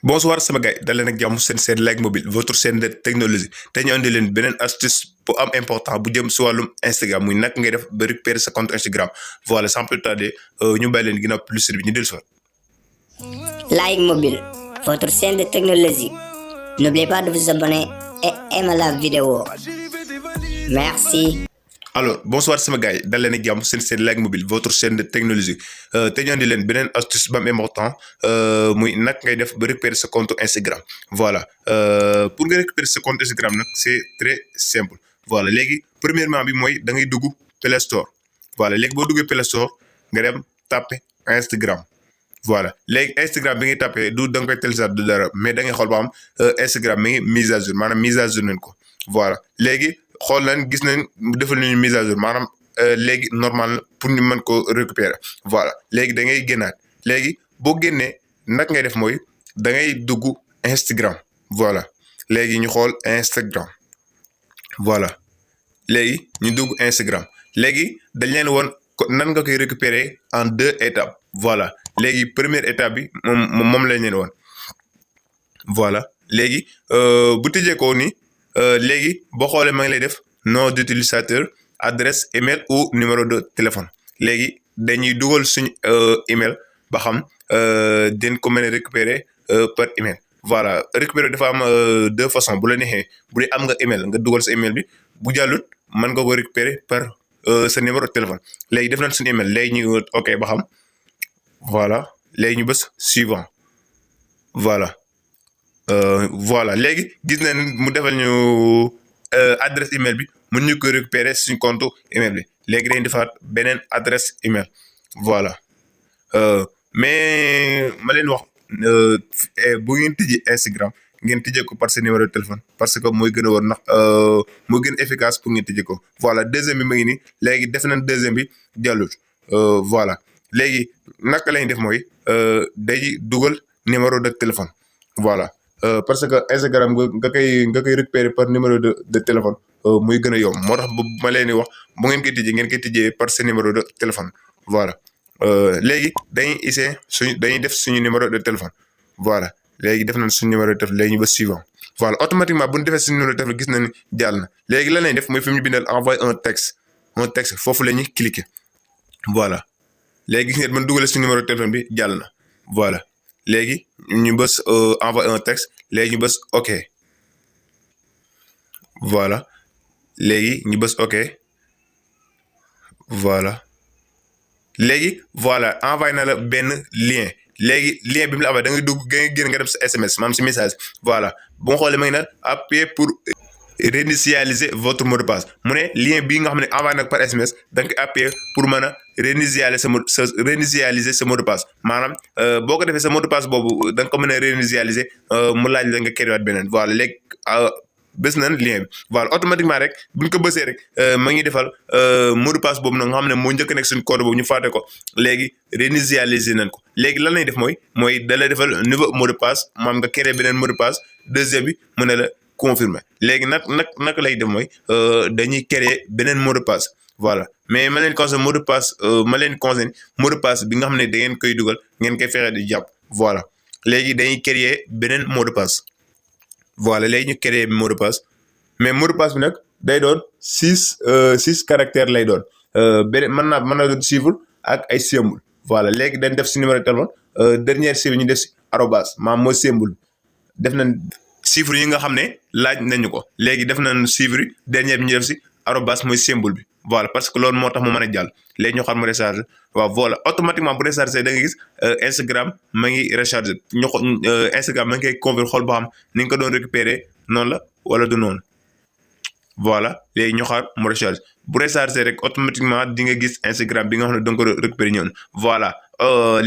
Bonsoir sama gars dal leen ak jàmm seen Like Mobile votre chaîne de technologie te ñu andi leen beneen astuce bu am important bu jëm si wàllum Instagram muy naka ngay def ba récupérer sa compte Instagram voilà sans plus tarder ñu bàyyi leen ginnaaw publicité bi ñu dellu si waat. Like Mobile, votre chaîne de technologie. N'oubliez pas de vous abonner et aimer la vidéo. Merci. Alors bonsoir sama gars dal leen ak jàmm seen Like Mobile votre chaîne de technologie te ñu andi leen beneen astuce bu am important muy naka ngay def ba récupérer sa compte Instagram voilà pour nga récupérer sa compte Instagram nag c'est très simple voilà léegi premièrement bi mooy da ngay dugg Play Store voilà léegi boo duggee Play Store nga dem tapé Instagram voilà léegi Instagram bi ngay tapé du da nga koy télécharger du dara mais da ngay xool ba am Instagram mi ngi mise à jour maanaam mise à jour nañ ko voilà léegi. xool nañ gis nañ defal nañu mise à jour maanaam léegi normal pour ñu mën ko récupérer voilà léegi da ngay génnaat léegi boo génnee nag ngay def mooy da ngay dugg Instagram voilà léegi ñu xool Instagram voilà léegi ñu dugg Instagram léegi dañ leen woon nan nga koy récupérer en 2 étapes voilà léegi première étape bi moom lañ leen woon voilà léegi bu tijjee ko ni léegi boo xoolee ma ngi lay def nom d'utilisateur adresse email ou numéro de téléphone léegi dañuy dugal suñu email ba xam den ko mën a récupérer par email voilà récupérer dafa am 2 façons bu la neexee bu dee am nga email nga dugal sa email bi bu jàllut mën nga ko récupérer par sa numéro de téléphone léegi def nañ suñu email léegi ñu ok ba xam voilà léegi ñu bës suivant voilà. Voilà léegi gis nañ mu defal ñu adresse email bi mën ñu ko récupérer suñ compte email bi léegi dañuy defaat beneen adresse email voilà mais ma leen wax bu ngeen tijji Instagram ngeen tijjee ko par seen numéro de téléphone parce que mooy gën a war ndax moo gën efficace pour ngeen tijjee ko voilà deuxième bi ma ngi nii léegi def nañ deuxième bi jàllut voilà léegi naka lañ def mooy day dugal numéro de téléphone voilà. Parce que Instagram nga koy récupérer par numéro de téléphone muy gën a yomb moo tax ma leen di wax bu ngeen koy tijjee ngeen koy tijjee par seen numéro de téléphone voilà léegi dañuy def suñu numéro de téléphone voilà léegi def nañ suñu numéro de téléphone léegi ñu ba suivant voilà automatiquement bu ñu defee suñu numéro de téléphone gis nañ ni jàll na léegi lan lañ def mooy fi ñu bindal envoyer un texte foofu la ñuy cliquer voilà léegi gis ngeen man dugalee suñu numéro de téléphone bi jàll na voilà. léegi ñu bës envoyer un texte léegi ñu bës OK voilà léegi ñu bës OK voilà léegi voilà envoyé na la benn lien léegi lien bi mu la envoyé da ngay dugg nga dem sa SMS maanaam si message voilà bu ma xoolee ma ngi naan appuyer pour réinitialiser votre mot de passe mu ne lien bii nga xam ne envoyé nag par SMS da nga koy appuyer pour mën a réinitialiser sa mot de passe maanaam boo ko defee sa mot de passe boobu da nga ko mën a réinitialiser mu laaj la nga créer waat beneen voilà léegi bës nañ lien bi voilà automatiquement rek bu ñu ko bësee rek ma ngi defal mot de passe boobu nag nga xam ne moo njëkk nekk suñu code boobu ñu fàtte ko léegi réinitialiser nañ ko léegi lan lay def mooy da lay defal nouveau mot de passe maam nga créer beneen mot de passe deuxième bi mu ne la confirmer léegi naka lay def mooy dañuy créer beneen mot de passe voilà mais ma leen conseille mot de passe mot de passe bi nga xam ne da ngeen koy dugal ngeen koy fexe di jàpp voilà léegi dañuy créer beneen mot de passe voilà léegi ñu créer mot de passe mais mot de passe bi nag day doon 6 caractères lay doon beneen mën na doon chiffre ak ay symbole voilà léegi dañ def si numéro de téléphone dernière chiffre ñu def si arobase maanaam mooy symbole def nañ chiffre yi nga xam ne laaj nañu ko léegi def nañ chiffre yi dernière bi ñu def si arobase mooy symbole bi voilà parce que loolu moo tax mu mën a jàll léegi ñu xam mu recharger waaw voilà automatiquement bu recharger da nga gis Instagram ma ngi recharger Instagram ma ngi koy confirmer xool ba xam ni nga ko doon récupérer noonu la wala du noonu voilà léegi ñu xaar mu recharger bu recharger rek automatiquement di nga gis Instagram bi nga xam ne da nga ko récupérer ñëw na voilà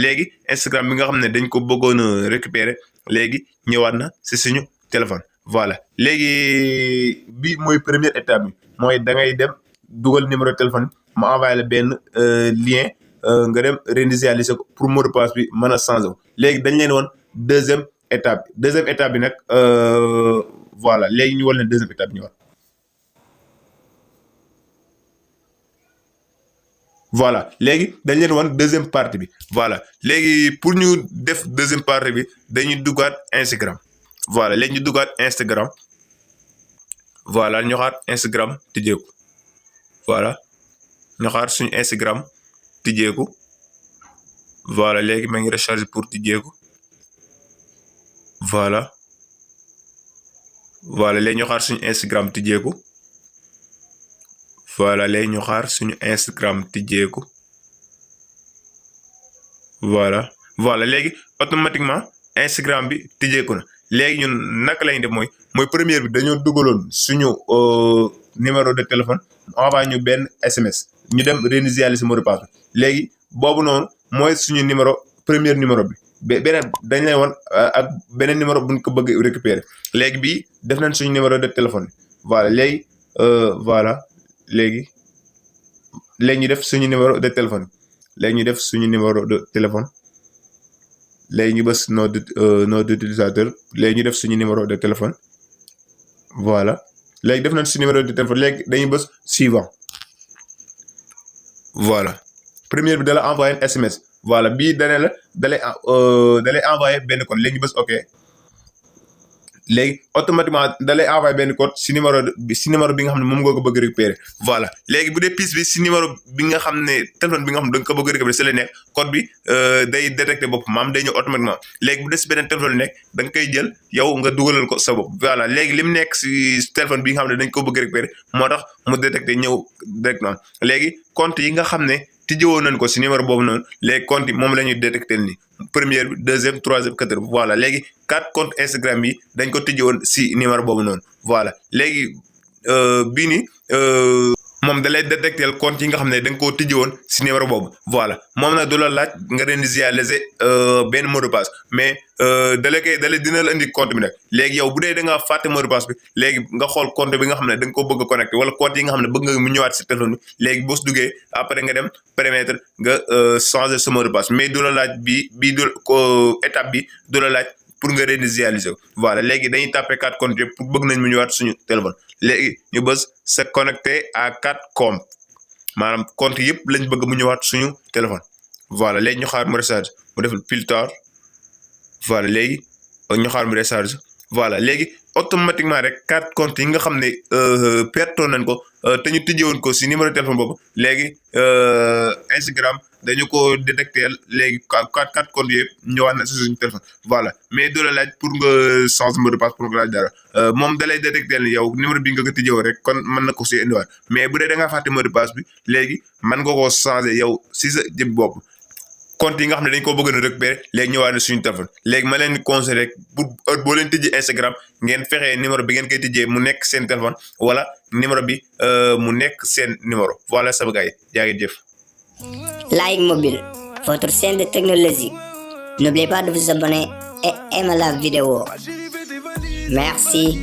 léegi Instagram bi nga xam ne dañ ko bëggoon a récupérer léegi ñëwaat na si suñu téléphone voilà léegi bi mooy première étape bi mooy da ngay dem dugal numéro de téléphone ma envoyé la benn lien nga dem réinitialiser ko pour mot de passe bi mën a changer ko léegi dañ leen woon deuxième étape bi nag voilà léegi ñu war leen deuxième étape bi ñu war voilà léegi dañ leen wan deuxième partie bi voilà léegi pour ñu def deuxième partie bi dañuy duggaat Instagram voilà léegi ñu duggaat Instagram voilà ñu xaar Instagram tijjeeku voilà ñu xaar suñu Instagram tijjeeku voilà léegi ma ngi recharger pour tijjeeku voilà léegi ñu xaar suñu Instagram tijjeeku voilà léegi ñu xaar suñu Instagram tijjeeku voilà léegi automatiquement Instagram bi tijjeeku na léegi ñun naka lañ def mooy première bi dañoo dugaloon suñu numéro de téléphone envoyé ñu benn SMS ñu dem réinitialiser mot de passe bi léegi boobu noonu mooy suñu premier numéro bi beneen dañ lay woon ak beneen numéro buñ ko bëgg récupérer léegi bii def nañ suñu numéro de téléphone bi voilà léegi léegi ñu def suñu numéro de téléphone léegi ñu def suñu numéro de téléphone léegi ñu bës nom d'utilisateur léegi ñu def suñu numéro de téléphone voilà léegi def nañ suñu numéro de téléphone léegi dañuy bës suivant voilà première bi da la envoyé un SMS voilà bii dalay envoyé benn code léegi ñu bës ok léegi automatiquement da lay envoyé benn code si numéro bi nga xam ne moom nga ko bëgg récupérer voilà léegi bu dee pièce bi si numéro bi nga xam ne téléphone bi nga xam ne da nga ko bëgg récupérer si la nekk code bi day détecté bopp maam day ñëw automatiquement léegi bu dee si beneen téléphone nekk da nga koy jël yow nga dugalal ko sa bopp voilà léegi li mu nekk si téléphone bi nga xam ne dañ ko bëgg récupérer moo tax mu détecté ñëw directement léegi compte yi nga xam ne tijjiwoon nañ ko si numéro boobu noonu léegi compte yi moom la ñuy détecté nii première bi deuxième troisième quatrième voilà léegi 4 comptes Instagram yi dañ ko tijjiwoon si numéro boobu noonu voilà léegi bii nii moom da lay détecté compte yi nga xam ne da nga koo tijjiwoon si numéro boobu voilà moom nag du la laaj nga réinitialiser benn mot de passe mais dina la indi compte bi nag léegi yow bu dee da ngaa fàtte mot de passe bi léegi nga xool compte bi nga xam ne da nga ko bëgg a connecté wala compte yi nga xam ne bëgg nga mu ñëwaat si téléphone bi léegi boo si duggee après nga dem permettre nga changer sa mot de passe mais du la laaj étape bi du la laaj pour nga réinitialiser ko voilà léegi dañuy tapé 4 comptes yëpp pour bëgg nañ mu ñëwaat suñu téléphone léegi ñu bës se connecter à 4 comptes maanaam compte yëpp lañ bëgg mu ñëwaat suñu téléphone voilà léegi ñu xaar mu recharge mu def filtre voilà léegi ñu xaar mu recharge voilà léegi automatiquement rek 4 comptes yi nga xam ne pertoon nañ ko te ñu tijjewoon ko si numéro téléphone boobu léegi Instagram dañu ko détecté léegi 4 comptes yëpp ñëwaat na si suñu téléphone voilà mais doo la laaj pour nga changer mot de passe pour nga laaj dara moom da lay détecté ni yow numéro bi nga ko tijjewoon rek kon mën na ko si indiwaat mais bu dee da ngaa fàtte mot de passe bi léegi mën nga koo changer yow si sa jëm bopp compte yi nga xam ne dañ ko bëgg a récupérer léegi ñëwaat na suñu téléphone léegi ma leen di conseillé rek pour heure boo leen tijjee Instagram ngeen fexee numéro bi ngeen koy tijjee mu nekk seen téléphone wala numéro bi mu nekk seen numéro voilà sama gars yi yaa ngi jëf. Like Mobile, votre chaîne de technologie. N'oubliez pas de vous abonner et aimer la vidéo. Merci.